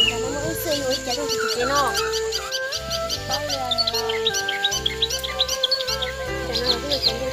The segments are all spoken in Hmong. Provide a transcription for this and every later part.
Cas no muaj wb xwb yuav ua cas rau tus tsev no. Cas no twb yog cov nce thiaj li.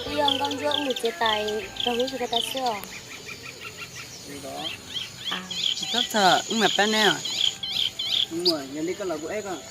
Twb yog nkauj ntsuab wb mus txiav tais rau hnub sawv daws tas xwb os. Txhob txhawj, wb mam pab neb. Yog li koj los kuv eb koj.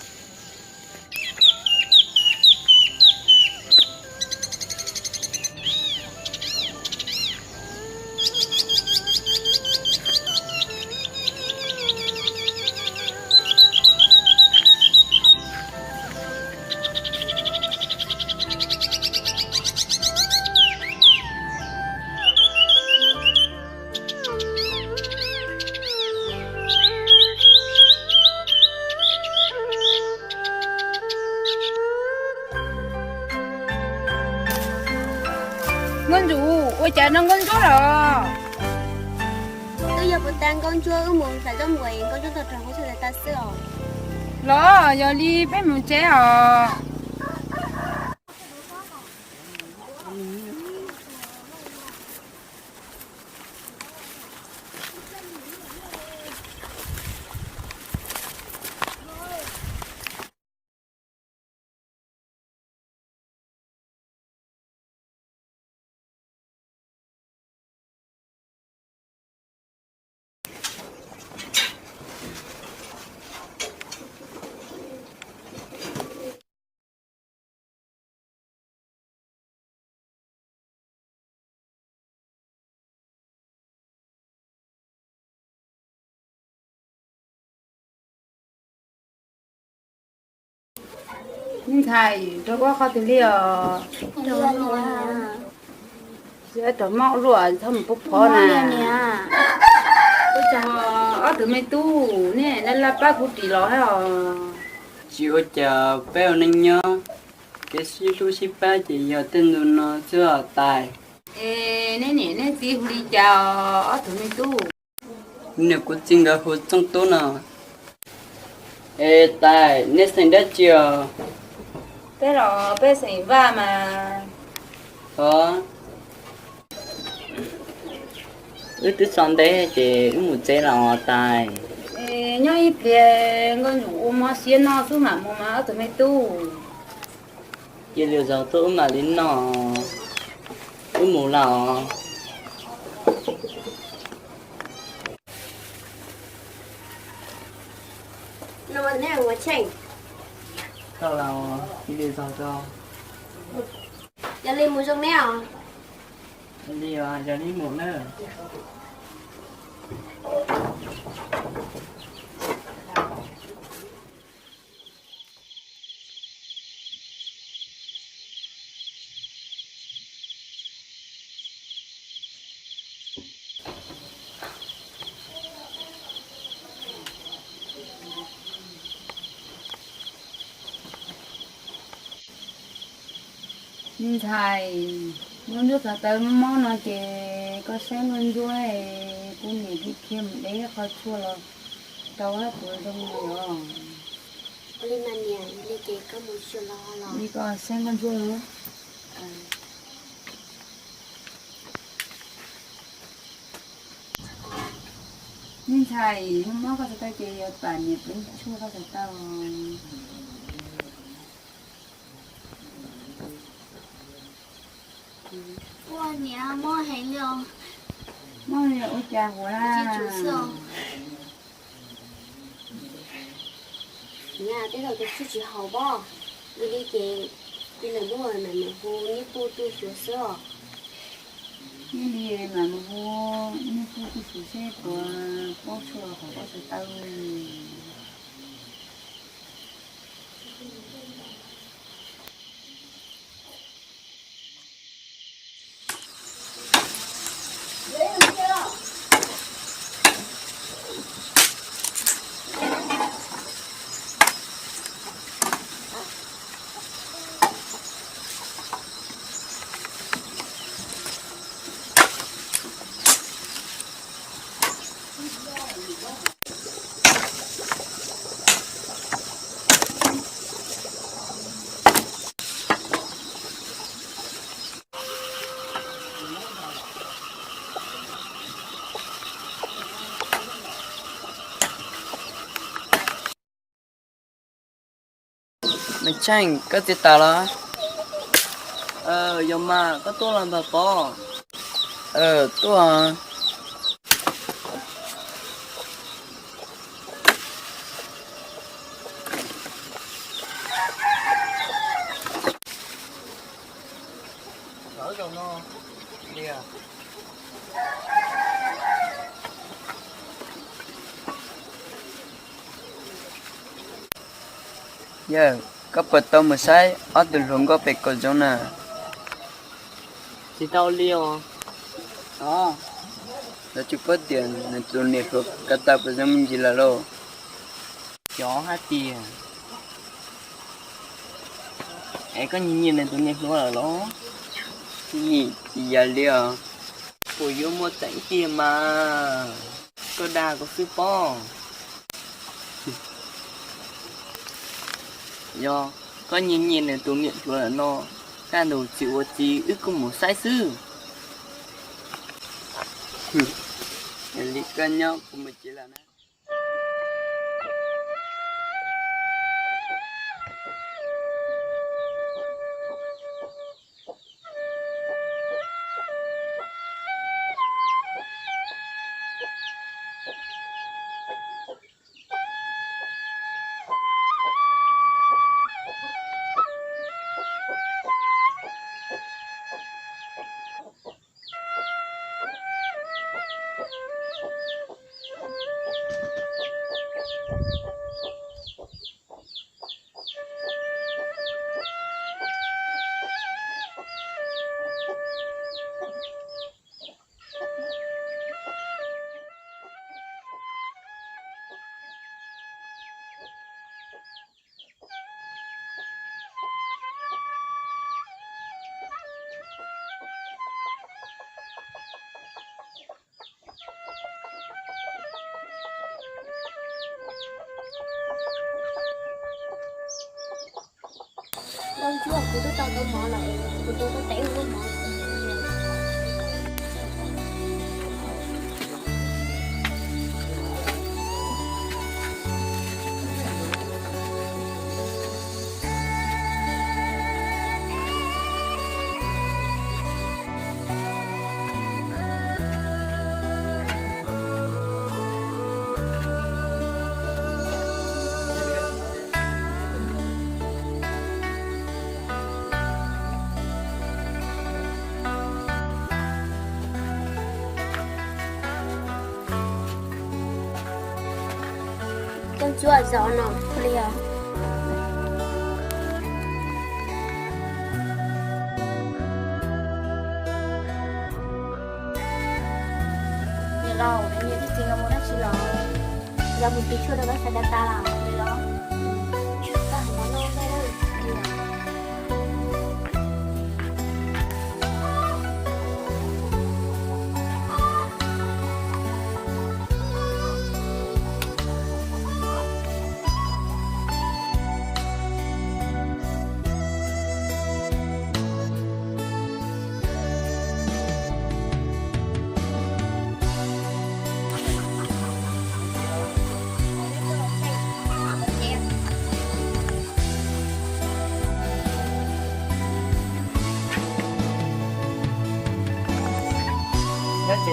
Nkauj ntsuab, ua cas no nkauj ntsuab los? Twb yog puas tas nkauj ntsuab wb mus xav zoo mus nkauj ntsuab tau rau hauv txhua tas xwb os. Los yog li peb mus tsev os. Ntxhais, rau koj qhov twg li os? Rov moj luaj txhob mus pub phov na. Ua cas ob tug me tub nej laj laj pab kuv ris los thiab os? Tsis ua cas, peb ua neej nyob, kev sib hlub sib pab ces yog tej ntu no xwb os tais. Es neb niam neb txiv hu li cas os ob tug me tub? Niam kuv txiv nkawd hu Txooj Tub no. Es tais, nej xeem dab tsi os? Peb los peb xeem Vaj mas. Os, wb twb so ntev ces wb mus tsev los tais. Es nyob ib pliag nkauj ntsum ua mov siav no xwb mam mus mas ob tug me tub. Cia li zaum tuaj wb mam li noj, wb mus lawm os. Tau lawm, cia li zaum tau. Yog li mus zoo neb os. Li os, yog li mus na. Me ntxhais, nkauj ntsuab xov tow mob no ces koj saib nkauj ntsuab, kuv niam thiaj khiav mus de qhov tshuaj los rau hab puas zoo no os. Li koj saib nkauj ntsuab no. Me ntxhais, mob koj xov tow ces yuav pab niam pab tshuaj koj xov tow. Ua niam, mob heev li os. Mob li ua cas huv na? Niam, tej zaum tus tshuaj tsis haum pob. Yog li ces cia lwm hnub mam mus hu niam pab tu xyuas xwb os. Yog li mam mus hu niam pab tu xyuas seb puas paub tshuaj haum koj xov tow. Maiv Tsheej, koj txiv tas los? Yog mas, koj tuaj los npawg Pov? Tuaj. Yawg, koj puas tau mus saib ob tug hluas nkauj pem kaum zoov na? Tsis tau li os. Lawv tsis paub tias nws tus niam hluas ko taw puas zoo me ntsis lawm lauj? Cov hais tias, es koj nyiam nyiam nws tus niam hluas lawm los? Nyiam tsis yog li os. Puas yuav muaj teev tiag mas, koj dag kuv xwb pob. Yog koj nyiam nyiam nws tus niam hluas lawm no, kaj ntug tsis ua txiv wb kuj mus saib xwb. Li koj nyob kuv mus tsev lawm na. Nkauj Ntsuab, kuv twb tau tus mov lawm, kuv tus koj tev ua mov. Nkauj Ntsuab, zaum no ua li os. Niam laus, nyias twb txiv nkawd mus dab tsi los? Yog mus tiv tshuaj rau koj sawv daws tas los li los? Koj hais mov noj ntej na.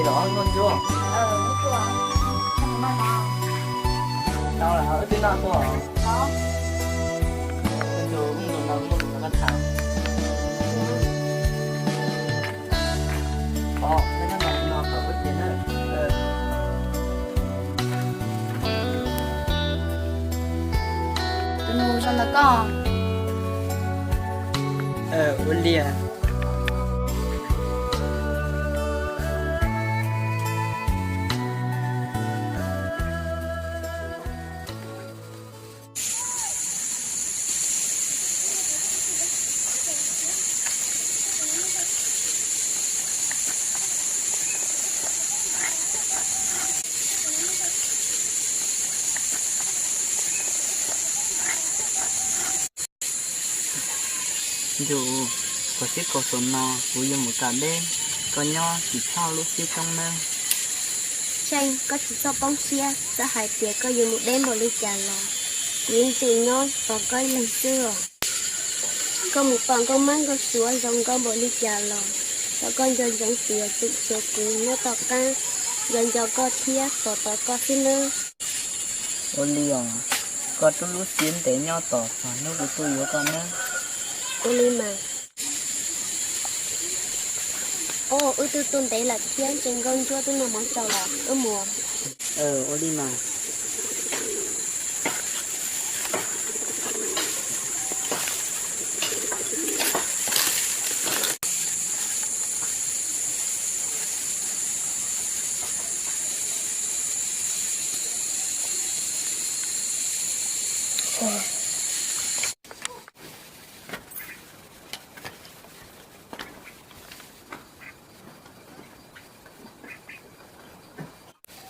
Los Nkauj Ntsuab. Tau lawm, wb twb noj tuaj. Nkauj Ntsuab, muaj tus no muaj tus no koj tham. Pov, koj nyob no tos wb ces na. Tus nus zoo ntawm koj. Ua li. Ntsuag, kaum tsib kaum saum no kuv yuav mus kam deb, koj nyob tsis txhob lub siab coob nawb. Tsheej, koj tsis txhob poob siab, txawm hais tias koj yuav mus deb npaum li cas los kuv yeej tseem nyob tos koj ib leeg xwb os. Koj mus pom nkauj mab nkauj suav zoo nkauj npaum li cas los thov koj nco ntsoov tias tseem tshuav kuv nyob tom qab nco nco koj thiab tos tos koj xwb nawb. Ua li os, koj rub lub siab ntev nyob tos txog hnub kuv tuaj yuav koj nawb. Ua li mas. Os, wb twb tuaj ntev lawm thiab, ntshe Nkauj Ntsuab twb noj mov tsau lawm, wb mus. Ua li mas.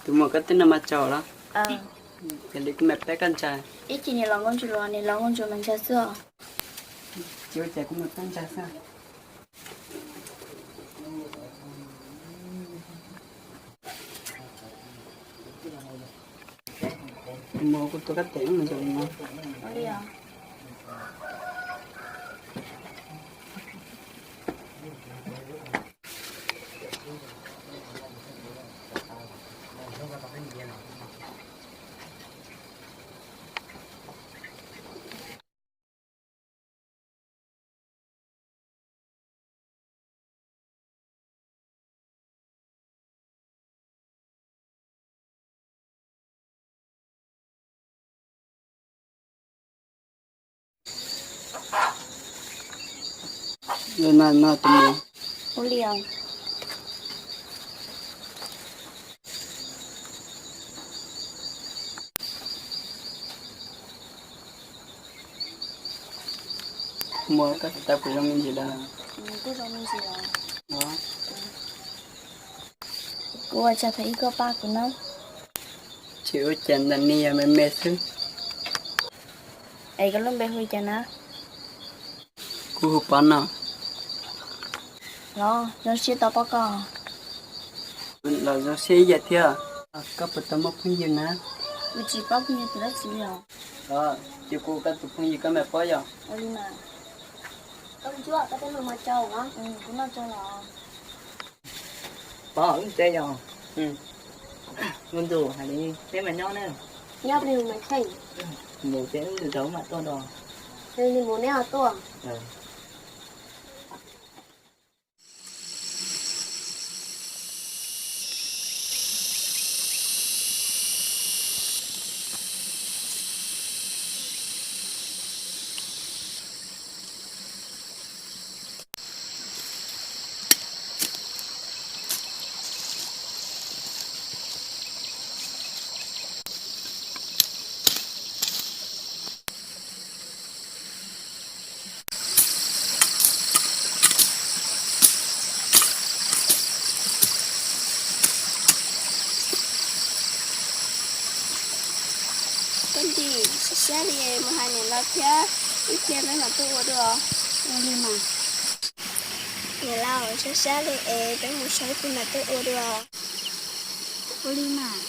Tus muam, koj twb noj mov tsau los? Yog li kuv mam pab koj ntsaws. Ib chim niam laus Nkauj Ntsuab los niam laus Nkauj Ntsuab mas ntsaws xwb os. Tsis ua cas, kuv mam pab ntsaws xwb. Mus, kuv tuav koj tes mus ntsaws no. Li no no tus muam. Ua li os. Muam, koj tsis tau kuv zoo me ntsis lawm? Kuv ua cas thaum ub koj pab kuv na? Tsis ua cas, ntawm no yog me me xwb. Es koj lub npe hu li cas na? Kuv hu Pov no. Los zoo siab tau pom koj. Los zoo siab ib yam thiab. Koj puas tau muaj phooj ywg na? Kuv tsis paub phooj ywg tus dab tsi li os. Ces kuv ua koj tus phooj ywg koj mam paub yom. Ua li mas. Koj Ntsuab, koj twb noj mov tsau los? Kuv noj tsau los. Pov, wb mus tsev yom. Nkauj Ntsuab, hais li peb mas nyob na. Nyob peb mas Tsheej. Mus tsev, wb ntu rau mam tuaj dua. Li mus neb ho tuaj. Koj Ntim, sab sab li mus hais niam laus thiab ib pliag peb mam tuaj ua dua. Ua li mas. Niam laus, sab sab li es peb mus saib ib pliag mam tuaj ua dua. Ua li mas.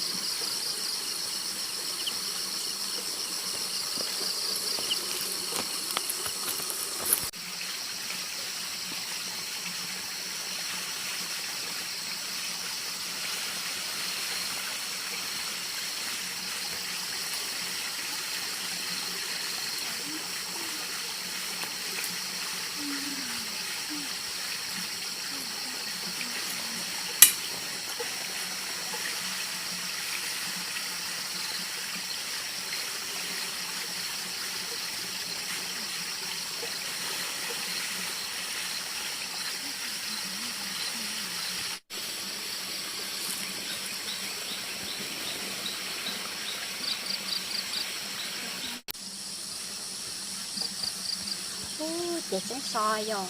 Ces tseeb so yog.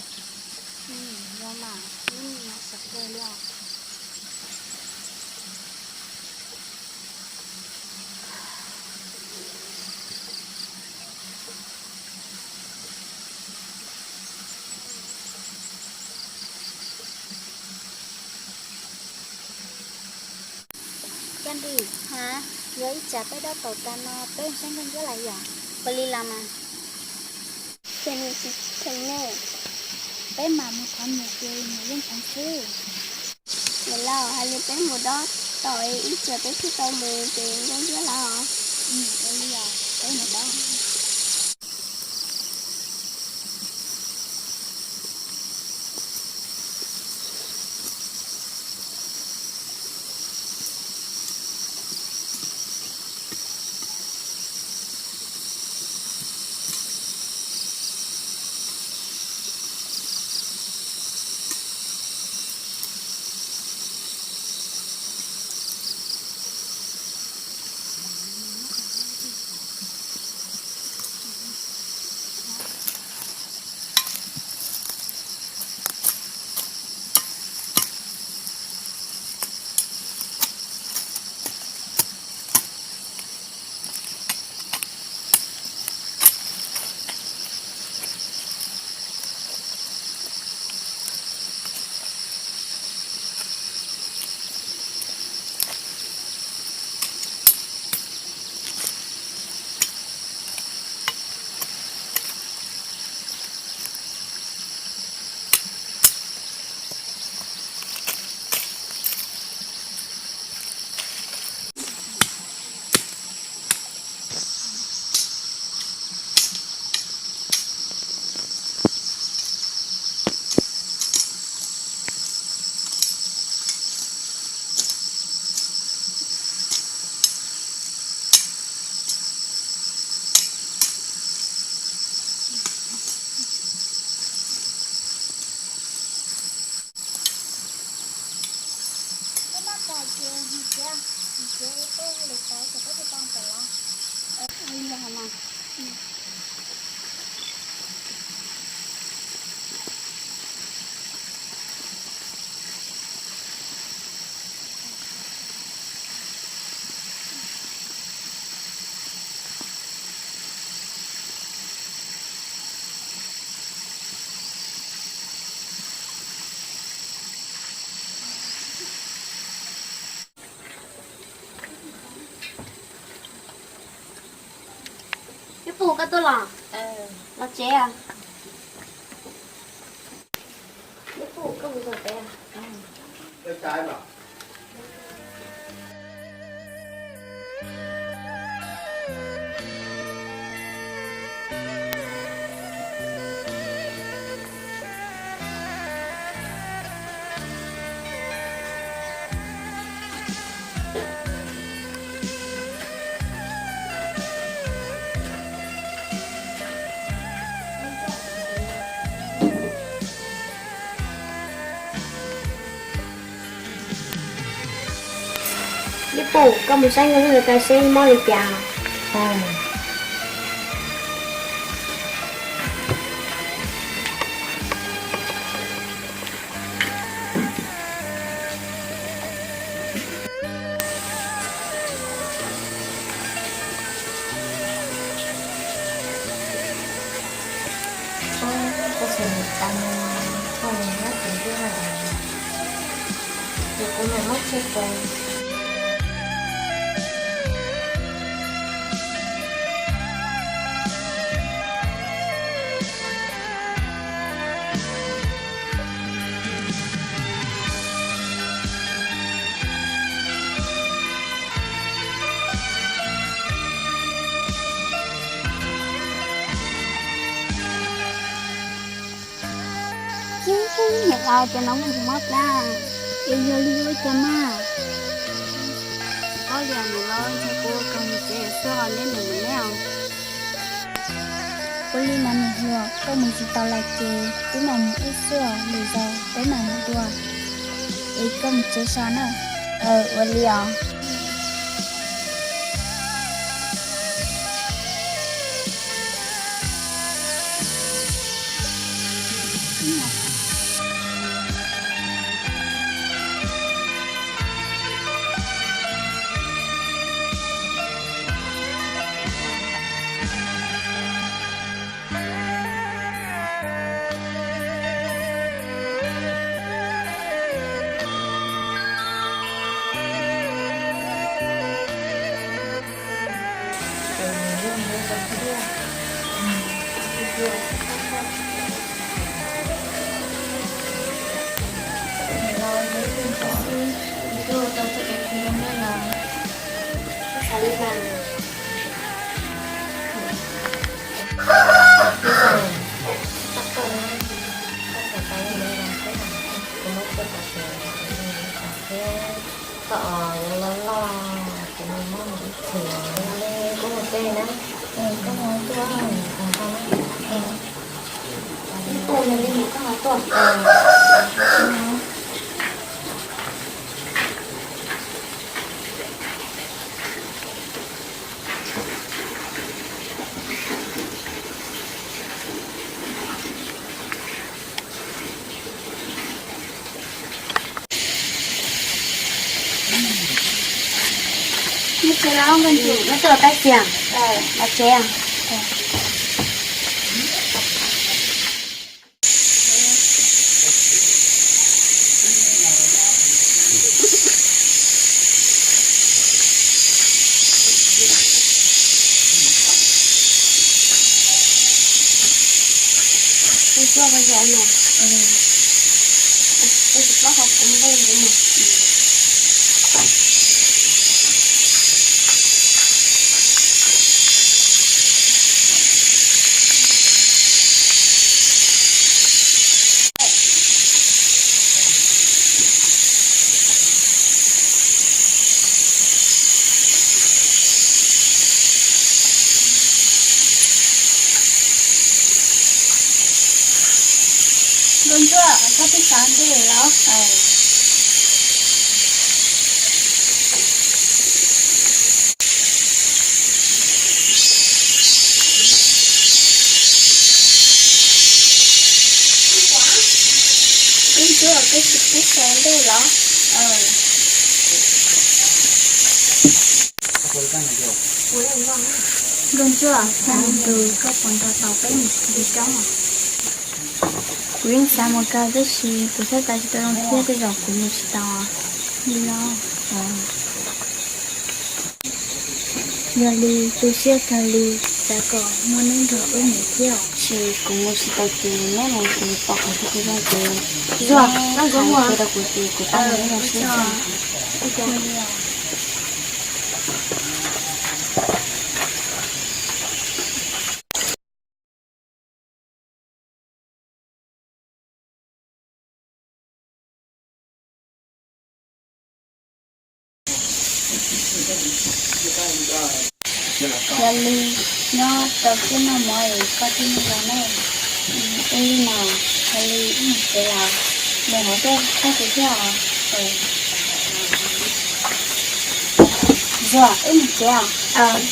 Yog mas, xav kawg li os. Kab Nris, ha, yog ib tsam peb dob tau tas no peb saib nkauj ntsuab lawm yom? Ua li los mas. Ces nws tsis kheev ne. Peb mam mus thov nws ces nws yeej kheev xwb. Niam laus, hais li peb mus dob tau ib tsam peb thiaj tau mus ces nkauj ntsuab lawm. Ua li os, peb mus dob. Ib puas koj tuaj los? Los tsev os. Ib puas koj mus tsev os. Ib puas koj mus saib nkauj ntsuab tas seb mob li cas. Kuv xav tas no, koj mus nyob tsev xwb na, ces kuv mam muab tseg rau. Niam laus, cov no muaj ntsis mob plab, es yog li ua cas mas? Tsis paub li niam laus, ntshe kuv kawg mus tsev xwb os, neb mus neb os. Ua li mas niam hluas, koj mus tsis tau lawm ces wb mam mus wb xwb os, lwm zaus peb mam mus dua, es koj mus tsev so na. Ua li os. Koj yuav loj loj ces nws muab mus ib txhis li kuv mus tej na. Koj mus tuaj, ib tug nws li mus koj mus tuaj. Nws tsis los nkauj ntsuag, nws twb los tab txiag, los tsev. Nkauj ntsuag, koj twb xav ntej los? Nkauj ntsuag, koj twb xav ntej los? Nkauj ntsuag, yog li ntawd koj puas nrog tau peb mus ncig roob? Kuv yeej xav mus kawg tab sis kuv xav tas tsis tau zoo thiab tej zaum kuv mus tsis tau li no. Yog li tu siab kawg li, xav kom muaj neb nrog wb mus thiab. Tab sis kuv mus tsis tau ces neb mus ces pom qhov twg zoo ces, Zuag, koj hais rau kuv ces kuv pab neb mus saib. Yog li, nyob rau tiaj noj mov es koj thiaj li los ne. Ua li mas, yog li wb mus tsev los, mus hauv tej tag kuv thiab os. Zuag, wb mus tsev os.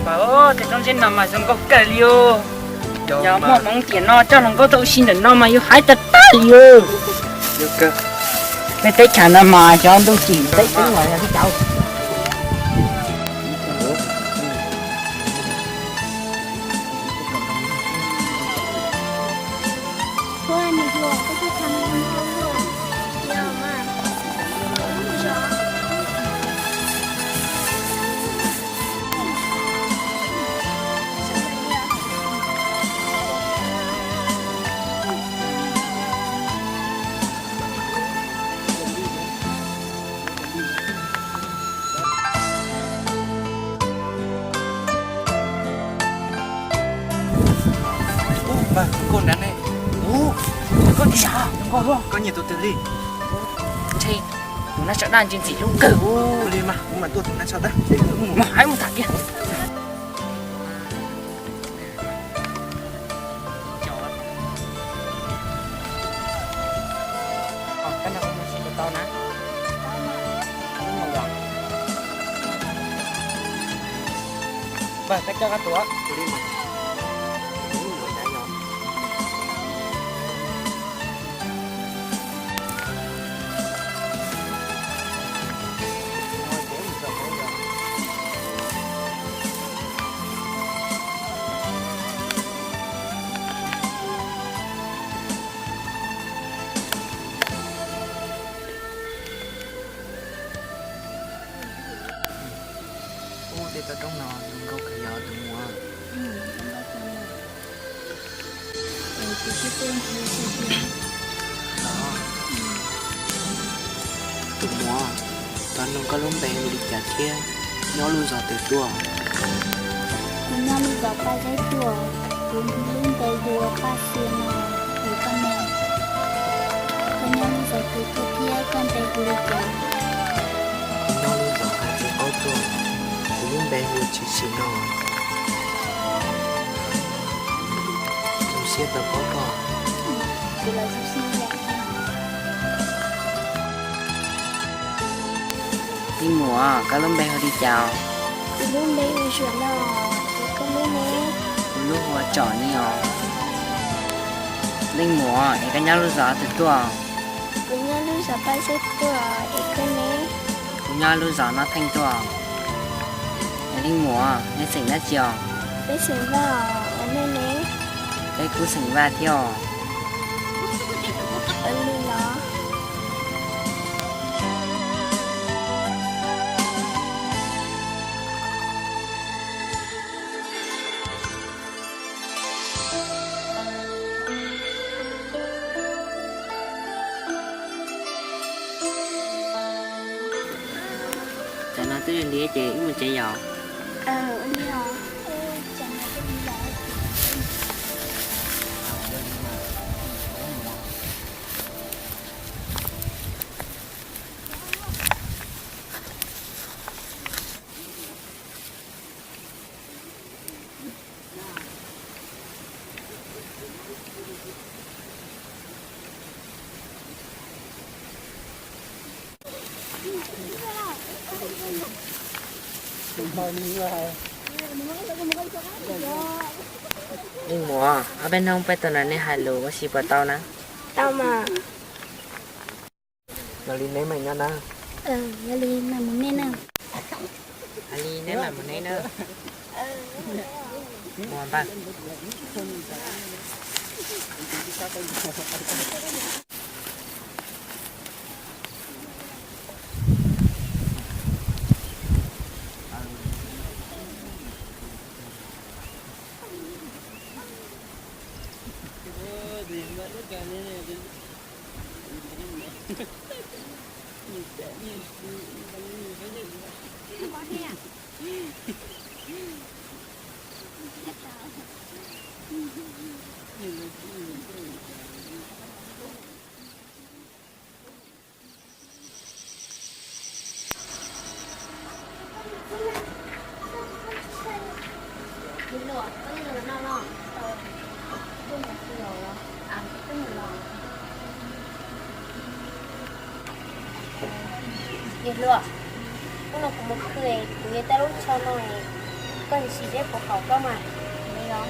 Pab, tej roob zeb no mas zoo nkauj kawg li os. Yog muaj hmoov tiam no coj hluas nkauj tuaj ua si ntawm no mas yuav hais tag tag li os. Peb teb chaws no mas xyov ntuj tsim teb xwb los yog li cas. Nkauj nrad ne. Ub, koj tias zoo nkauj luaj, koj nyiam tus twg li? Ntshe tus nab tsho daj ntse ntxim hlub kawg. Ua li mas kuv mam tuaj tus nab tsho daj. Mus hais mus tham kiag. Npawg, koj coj koj tus. Ub, tej toj roob no zoo nkauj kawg yog tus muam. Tus muam, tau nug koj lub npe hu li cas thiab nyob lub zos twg tuaj? Kuv nyob lub zos Paj Zeb tuaj. Kuv lub npe hu ua Paj Xia no. Es koj ne? Koj nyob lub zos twg tuaj thiab koj npe hu li cas? Kuv nyob lub zos Hav Txiv Qaub tuaj. Kuv lub npe hu Tshwm Sim no. Zoo siab tau paub koj. Leej muam, koj lub npe hu li cas? Kuv lub npe hu Zuam no. Es koj lub ne? Kuv lub hu ua Tsom ni os. Leej muam, es koj nyob lub zos twg tuaj? Kuv nyob lub zos Paj Zeb tuaj. Es koj ne? Kuv nyob lub zos Nab Theej tuaj. Es leej muam, nej xeem dab tsi os? Peb xeem Vaj os. Nej ne? Peb kuj xeem Vaj thiab os. Ua li los. Tam no twb lig ces wb mus tsev yom. Leej muam, ob peb hnub peb tuaj nrog nej hais lus ua si puas tau na? Tau mas. Yog li neb mam nyob na. Yog li mam mus nej na. Yog li neb mam mus neb na. Mus npawg. Yawg hluas, hnub no kuv mus khw, kuv yuav tau lub tsho no, koj sim zeb puas haum koj mas. Yog.